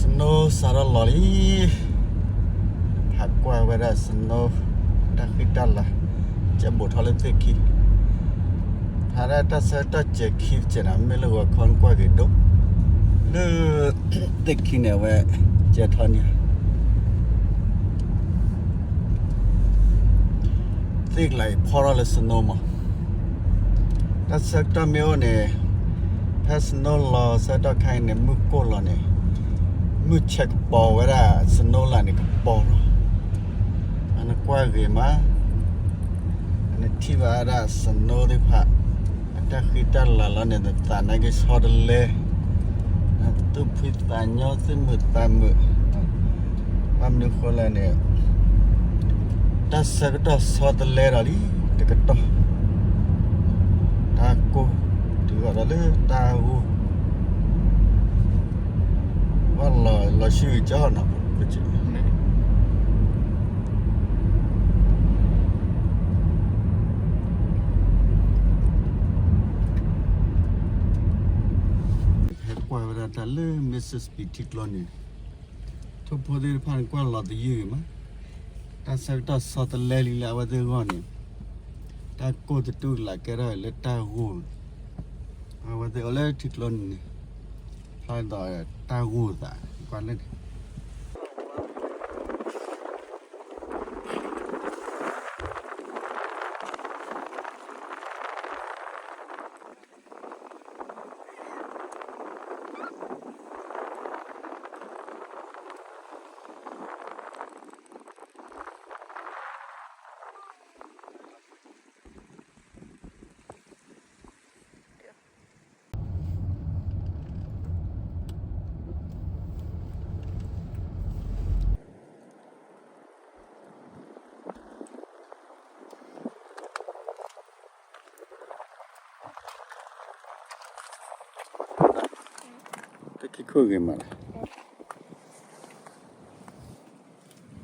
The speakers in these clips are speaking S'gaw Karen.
snow စးထီၣ်လီၤလံ, ဟးကွၢ်ဝဲဒၣ် snow တၢ်ဃံတၢ်လၤ ကဲဘူးထီၣ်လၢသ့ၣ်ခံ, ဖဲဒၣ်တၢ်ဆၢကတီၢ်စဲၤခံတစဲးန့ၣ် မ့ၢ်လၢဂီၤခီနကွၢ်ဂ့ၤဒိၣ်, လၢသ့ၣ်ခံန့ၣ် အဝဲကဲထီၣ်န့ၣ် သ့ၣ်ကျါအံၤဖီၣ်ထီၣ်လၢ snow မး, တၢ်ဆၢကတီၢ်မ့ၢ်အိၣ်န့ၣ်, ဖဲ snow လီၤဆၢကတီၢ်ခါအံၤန့ၣ် မုၢ်ကိၢ်လီၤန့ၣ်, မုၢ်ဆဲးကပီၤဝဲဒၣ် snow လီၤန့ၣ်ကပီၤလီၤ, အနကွၢ်ဂ့ၤမး, အနထံၣ်ဘၣ်ဝဲဒၣ် snow သ့ၣ်တဖၣ် အတၢ်ဃံတၢ်လၤလီၤန့ၣ် နသးနာ်က့ဆီတလဲ, သူၣ်ဖှံသးညီ သူၣ်မုာ်သးမုာ်, ဘၣ်မနုၤဃိလဲၣ်န့ၣ်, တၢ်ဆၢကတီၢ်ဆီတလဲဒီးလံ, တကတီၢ်, တၢ်ကိၢ်တုၤဃီၤဒီးလၢတၢ်ဂိၢ်, ဘၣ်လီၤဆံၣ်ကၠီနီၤ, ဟဲကွၢ်ဝဲဒၣ်တၢ်လၢ Mississippi ထံကျိန့ၣ်, ထိၣ်ဖိသ့ၣ်တဖၣ်န့ၣ် ကွၢ်လီၤသယုၢ်ဂ့ၤမး, တၢ်ဆၢကတီၢ်ဆီတလဲလံလၢအဝဲသ့ၣ်အဂီၢ်န့ၣ်, တၢ်ကိၢ်သတူၢ်ကလာ်ကဲထီၣ်လၢတၢ်ဂိၢ်, အဝဲသ့ၣ်အိၣ်လၢထံကျိန့ၣ်န့ၣ်, ဖျါဒီးတၢ်ဂိၢ်သး, ကွၢ်လၢန့ၣ် တၢ်ခံခိၣ်ဂ့ၤမးလီ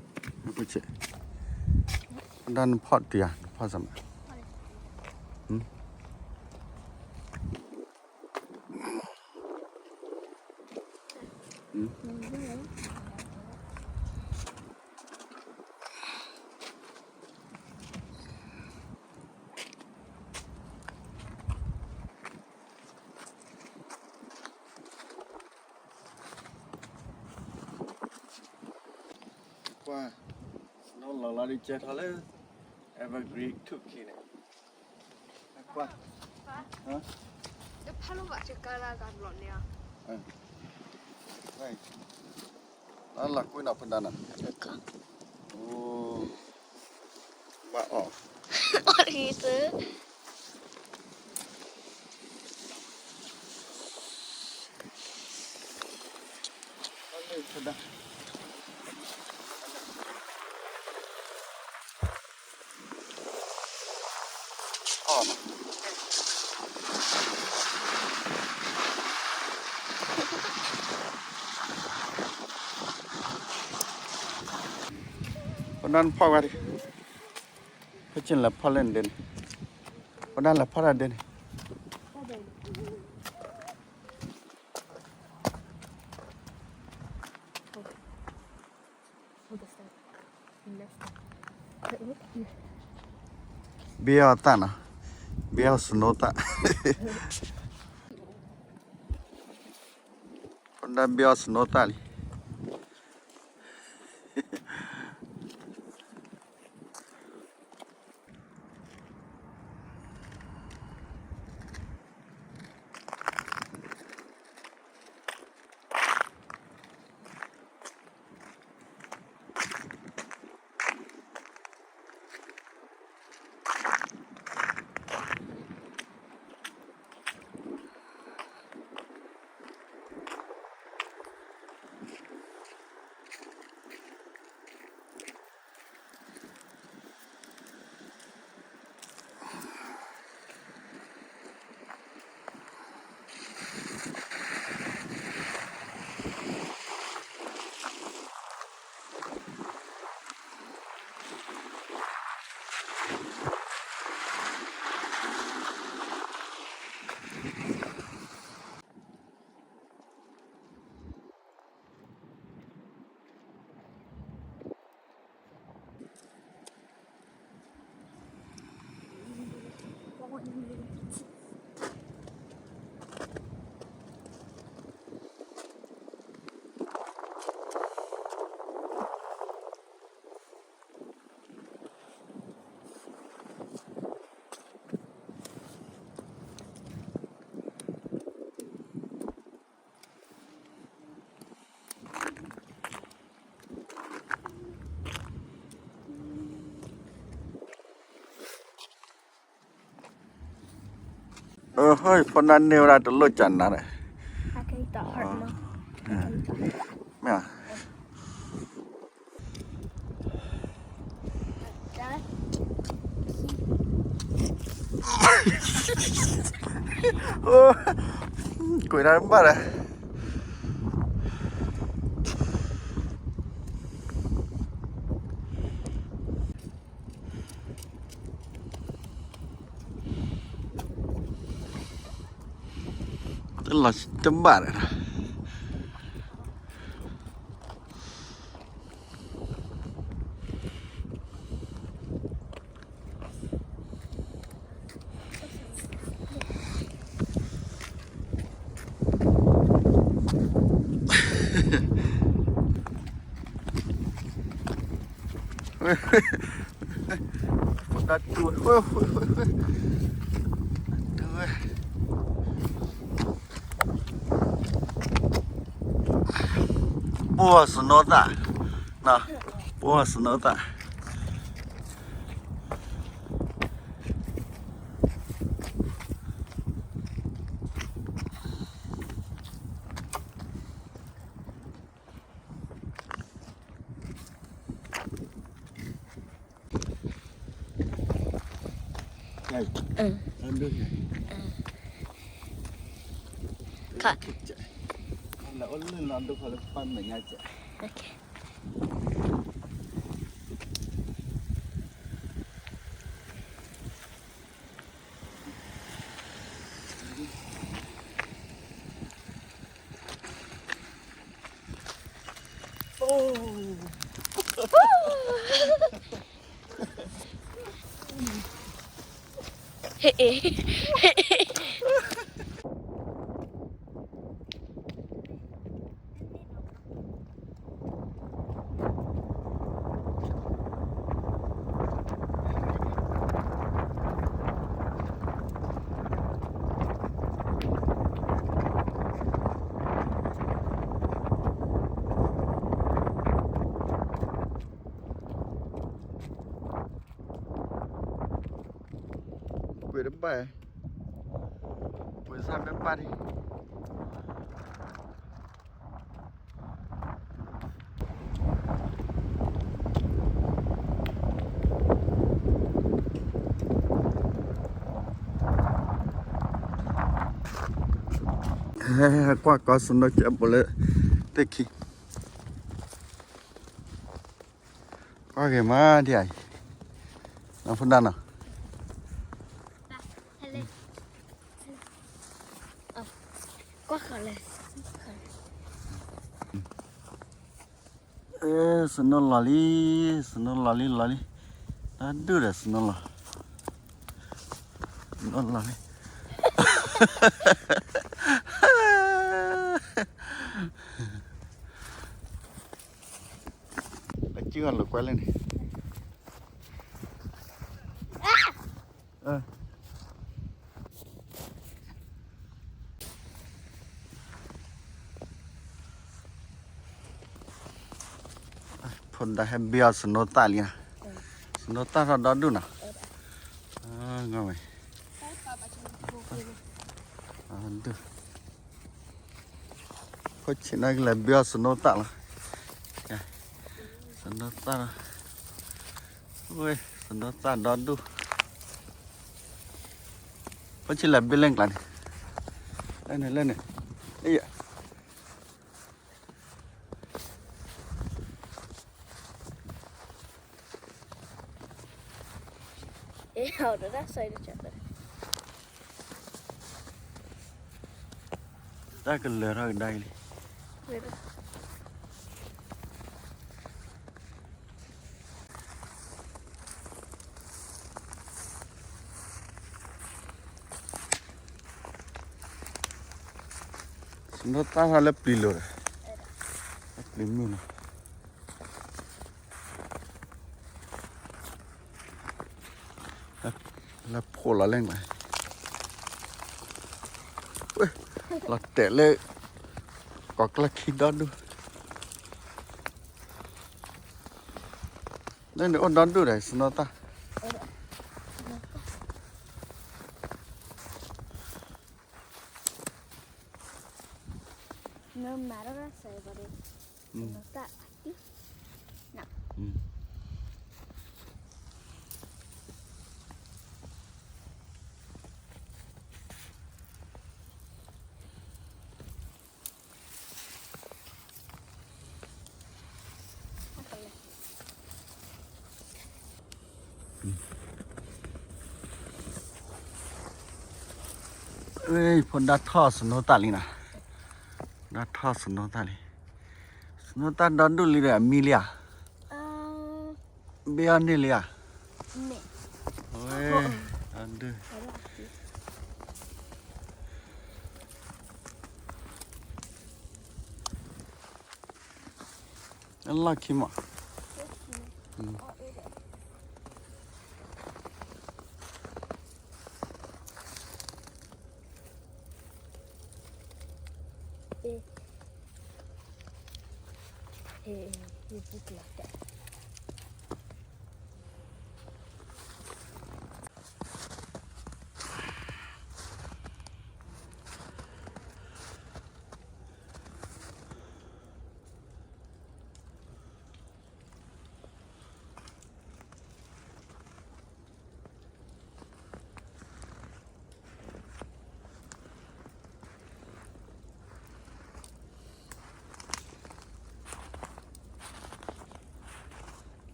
ၤ, ဒၣ်နဖီၣ်တံၤဧါ, နဖီၣ်စၢ်မး, ကွၢ်, snow လီၤလီၤဒ်ကဲထီၣ်လၢ Evergreen ထူၣ်ခံန့ၣ်, ကွၢ်, တဖၣ်လၢဘၣ်တကါလၢကဘျီန့ၣ်, လၢလီၤကွံာ်နီၤဖဒၣ်နီၤ, အိ, ဘၣ်အီၣ်, အီၣ်ဒ်သိး ပနၢ်ဖီၣ်ဝဲဒၣ်, ဖဲက့ၤလဲၤဖီၣ်လၢနဒဲန့ၣ်, ပနၢ်လဲၤဖီၣ်တၢ်ဒဲန့ၣ်, ဘ့အီၣ်သၣ်နီၤ, ဘ့အီၣ် snow သၣ်, ပနၢ်ဘ့အီၣ် snow သၣ်လံ. ဖိနၢ်န့ၢ်ဝဲဒၣ်တလိၣ်ကနၤန့ၣ်, မ့ၢ် ကွံာ်တၢ်ဘၣ်ဒီး တလီၤတဘၣ်ဒီး ပှၤစနီသၣ်, ပှၤစနီသၣ်. ကွံာ်တဘၣ်, ကွံာ်ဆၣ်မ့ၢ်ဘၣ်ဒံး. ကွၢ်ကီစနီကဲဘိလၢ သ့ၣ်ခံ ကွၢ်က့ၤမးဒ်အံၤ, နီၢ်ဖိဒၣ်နီၤ, ကွၢ်ဃီလၢ စနီလီၤလံ, စနီလီၤလံ လီၤလံ, တၢ်ဒုၣ်ဒီးစနီလီၤ, စနီလီၤလံ. အစုအလိာ်ကွဲလၢန့ၣ်, ဖိဒၣ်ဟဲဘ့အီၣ်စနီသၣ်လံ, စနီသၣ်ထီၣ်ဒီဒူၣ်နီၤ, ဝဲ ဒူၣ် ဖိဆံးနီၢ်ကလဲၤဘ့အီၣ်စနီသၣ်လီၤ, စနီသၣ်လီၤ, ဝဲ စနီသၣ်ဒီဒူၣ်, ဖိဆံးလဲၤဘ့လၢကျါန့ၣ်, လၢန့ၣ် လၢန့ၣ်, အ့ တၢ်ကလၢၤထီၣ်ကဒါအံၤလံ, စနီသၣ်ထီၣ်လၢပျံၤလိၤဒီး, လၢပျံၤမုၢ်လီၤ. လၢဖှိၣ်လီၤလဲၣ်, လီၤတဲာ်လၢ ကီၢ်ကျၢၢ်ခံဒီဒူၣ်, လၢန့ၣ်အိၣ်ဒီဒူၣ်ဒီး စနီသၣ် အ့ နမၤထီၣ်တၢ်စဲးဘၣ်ဒီး နတၢ်အတံၢ် ဖိဒါထီၣ်စနိတၢ်လံနီၤ, ဒါထီၣ်စနိတၢ်လံ, စနိတၢ်ဒီဒူၣ်လံဒီးအမံလံဧါ, ဘ့ၣ်အီၤန့ၢ်လံဧါ, ဝဲ, အဒူၣ် အလီၢ်ခံမး, ဟံး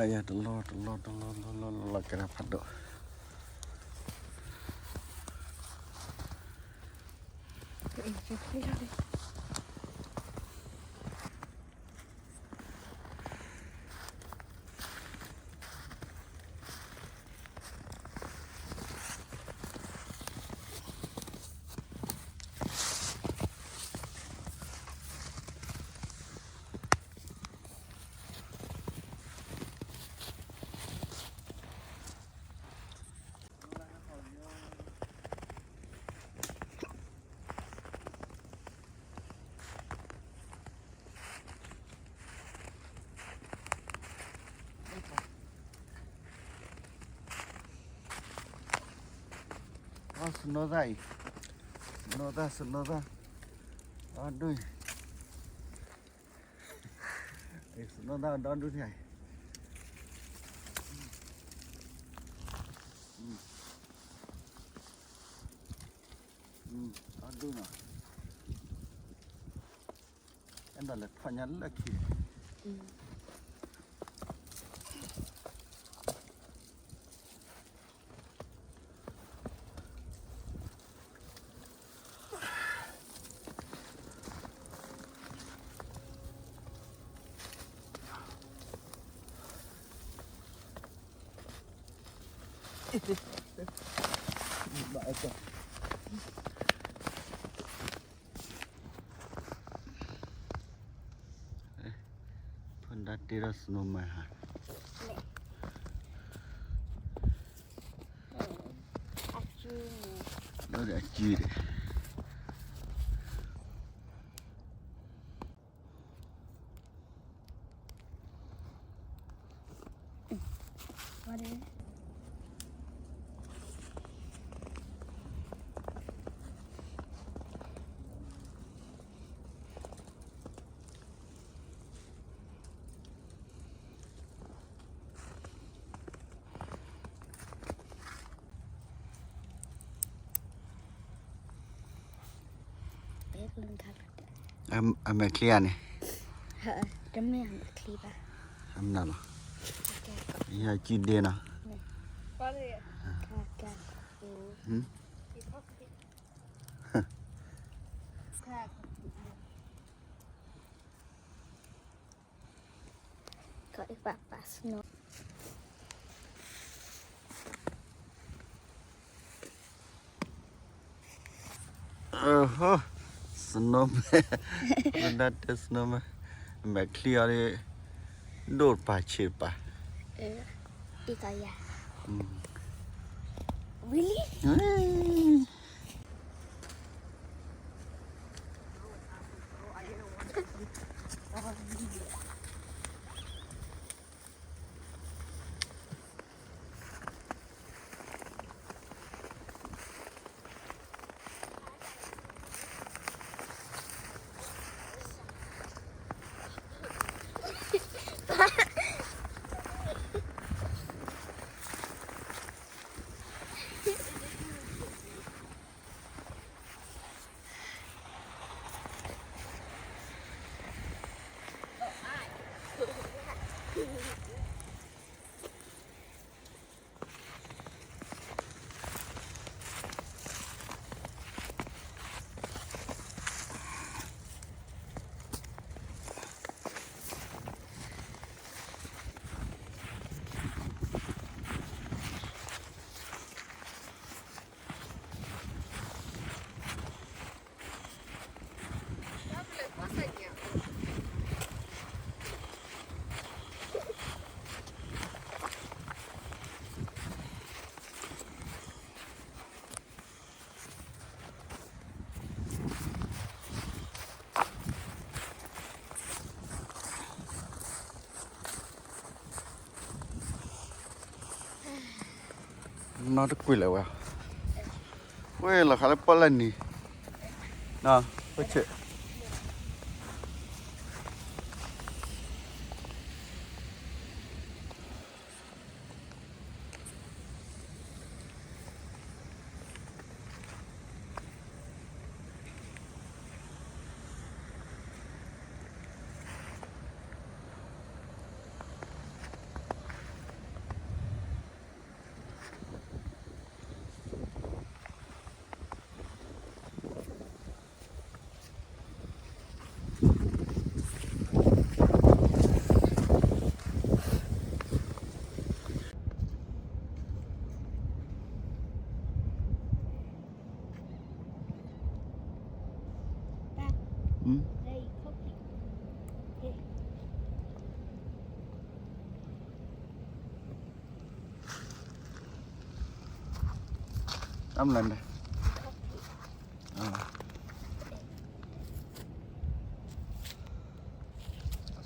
ယၤတလီၢ်တလီၢ်တလီၢ် လီၤလီၤလီၤလီၤ ကဲထီၣ်ဖးဒိၣ် စနိသၣ်အံၤ, စနိသၣ် စနိသၣ်, အဒိၣ်, စနိသၣ်ဒီဒူၣ်န့ၣ်, အဒိၣ်နီၤ, အဲၣ်ဒိးလဲၤထီၣ်ညါလၢခံ ဖိဒါတ့ထီၣ် snowman ဟါ, လီၤဒီးအစုဒီး အမဲာ်ချံဧါန့ၣ်, တမ့ၢ်အမဲာ်ချံဘၣ်, အမနုၤလီၤ, ယစုဒ့နီၤ, ကပာ်ပာ် snow အဟိ, snowman, ဖိဒါတဲ snowman, မဲာ်ချံအီၤဒီး ဒိၣ်တပၤဆံးတပၤ, အံၤကယၤ, Really?နီတကွံာ်လၢၤဝဲ, ဝဲလီၤဃးလၢပီၣ်လဲၣ်နံၤ, နီၢ်, ဝဲဆ့ၣ် တၢ်မနုၤလဲၣ်,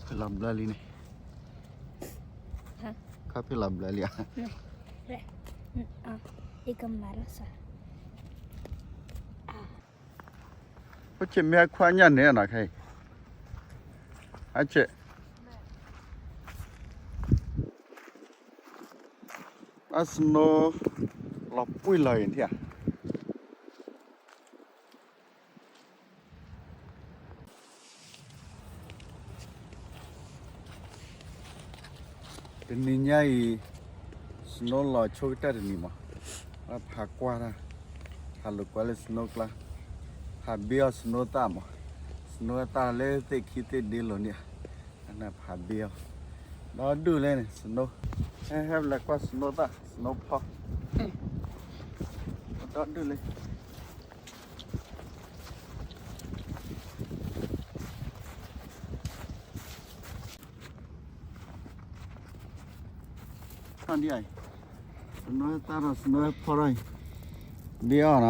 ဖဲလီၤဘျၢလံန့ၣ်, ခါဖဲလီၤဘျၢလံဧါ, အိၣ်ဆ့ၣ်မ့ၢ်အခွါညၣ်န့ၣ်နီၤခဲအံၤ, အဆ့ၣ် အ snow လီၤပှံၢ်လီၤအံၤထံၣ်ဧါ. တနံၤညါအံၤ snow လီၤဆိကတၢၢ်တနံၤမး, ဖးကွၢ်တၢ်, ဖးလိာ်ကွၢ်လၢ snow ကျါ, ဖးဘ့အီၣ် snow သၣ်မး, snow သၣ်လၢသ့ၣ်ခံသ့ၣ်ဒ့လိၤန့ၣ်, အနဖးဘ့အီၣ်, ဒီဒူၣ်လဲၣ်န့ၣ် snow, ဟဲဟဲလဲၤကွၢ် snow သၣ် snow ဖီ, ဒီဒူၣ်လဲၣ် ခီဒံးအံၤ, snow သၣ်ဒီး snow ဖီထီၣ်အံၤ, ဘ့အီ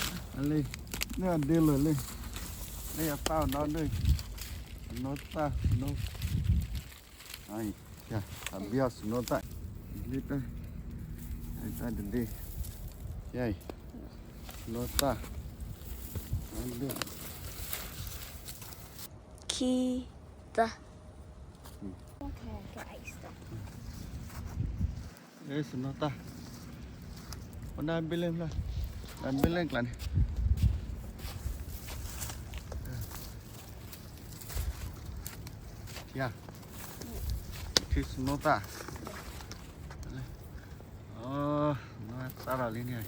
ၣ်နီၤ, လၢ န့ၣ်အဒ့လိာ်လၢ လၢယသၣ်ဒီဒူၣ်, snow သၣ် snow, အဘ့အီၣ် snow သၣ်, လၢတၢ်, တၢ်တဒ့, ယအံၤ snow သၣ်, ခံ သၢ snow သၣ်, ပနၢ်ဘ့လ့ၣ်ဖျၢၣ်, နၢ်ဘ့လ့ၣ်ကျါန့ၣ်, ယ, ထံ snow သၣ်, အ, သၣ်ဒီးလံန့ၣ်,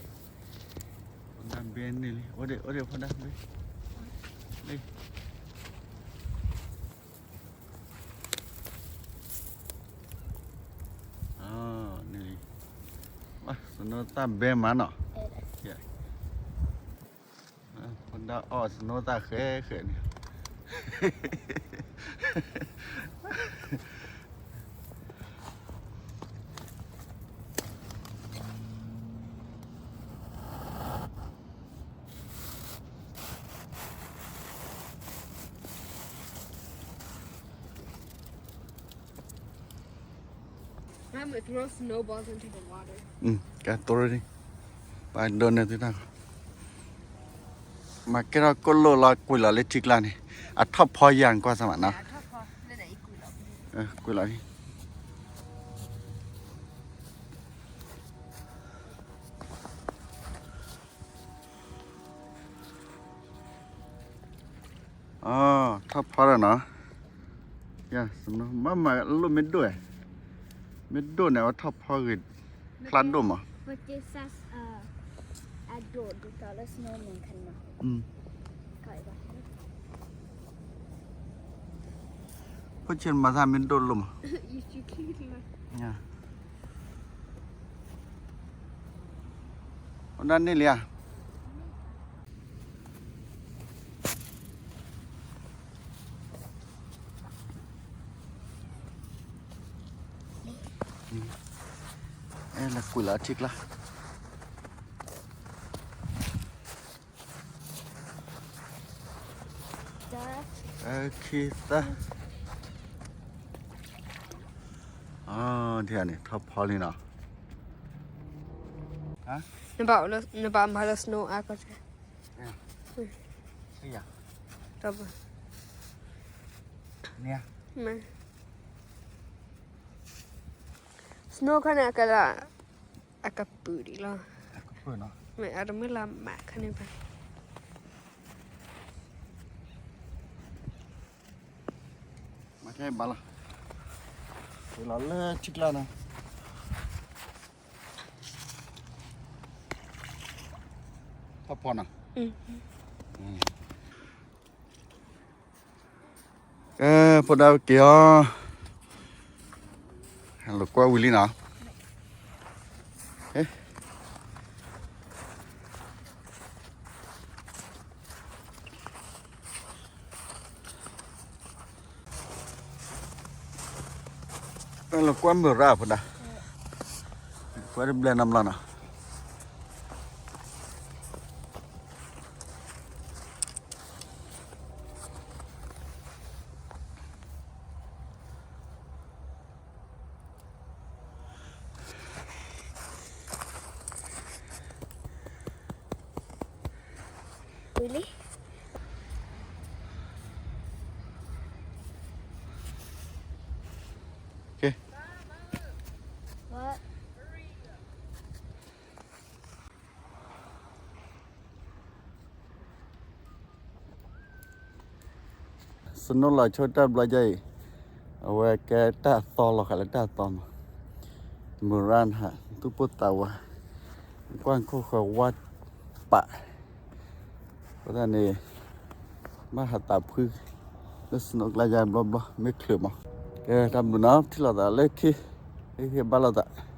ပနၢ်ဘ့န့ၣ်လံ, အိၣ်ဒံး အိၣ်ဒံးဖိဒၣ်ဘ့, လံ န့ၣ်လံ, snow သၣ်ဘဲမးနီၤ, ဖိဒၣ်အီၣ် snow သၣ်ဃဲဃဲန့ၣ်, I'm gonna throw snowballs into the water. ကဲ သရၣ်, ပဒိးန့ၢ်သုတၢ်ဂီၤ, မၤကဲထီၣ်ကိၣ်လိၣ်လီၤ ကွံာ်လီၤလၢထံကျါန့ၣ်, အထီၣ်ဖီယၤကွၢ်စၢ်မးနီၤ, ကွံာ်လီၤ, ထီၣ်ဖီဒီးနီၤ, မၤမၤလိၣ်မ့ၢ်ဒိၣ်, မ့ၢ်ဒိၣ်န့ၣ် အဝဲထီၣ်ဖီဂ့ၤ, ဖျါဒိၣ်မး, ဖိဆ့မၤသးမ့ၢ်ဒိၣ်လိၣ်မး, အဒၣ်န့ၣ်လံဧါ. အဲ လဲၤကွံာ်လီၤထံကျါ, ခံသၢ, ဒ်န့ၣ် ထီၣ်ဖီလံနီၤ, နဘၣ်မၤလၢ snow အါကီၢ်, snow ခါန့ၣ် အကလး, အကပုာ်ဒံးလီၤ, မ့ၢ်အတမ့ၢ်လၢမးခါန့ၣ်ဘၣ်. မၤခဲဘၣ်လီၤ, လီၤလၢထံကျါနီၤ, ထီၣ်ဖီနီၤ, ကဲ ဖိဒါဝဲက့ၤအီၤ, လိာ်ကွဲဝံၤလံနီၤ, လိာ်ကွဲမုၢ်ရၣ်ဖိဒါ, ကွဲတဘျဲၣ်နီတဘျီနီၤ. Snow လီၤဆိတၢ်ဘျီယဲအံၤ, အဝဲကဲတၢ်သီလီၤဃာ်လၢတၢ်သီမး, မုၢ်ရၣ်ဟး သူၣ်ပိၢ်သးဝး, ကွၢ်ခိၣ်ဃၢၤဝါပာ်, အဃိသတးန့ၣ် ဘၣ်ဟးသးဖှံ လၢ snow ကျါယါဘျီဘျီ မ့ၢ်ချုးမး, ကဲတၢ်ဘျုးနီၤ ထံၣ်လိာ်သးလၢခံ, ဟ့ၣ်ဂံၢ်ဘါလိာ်သး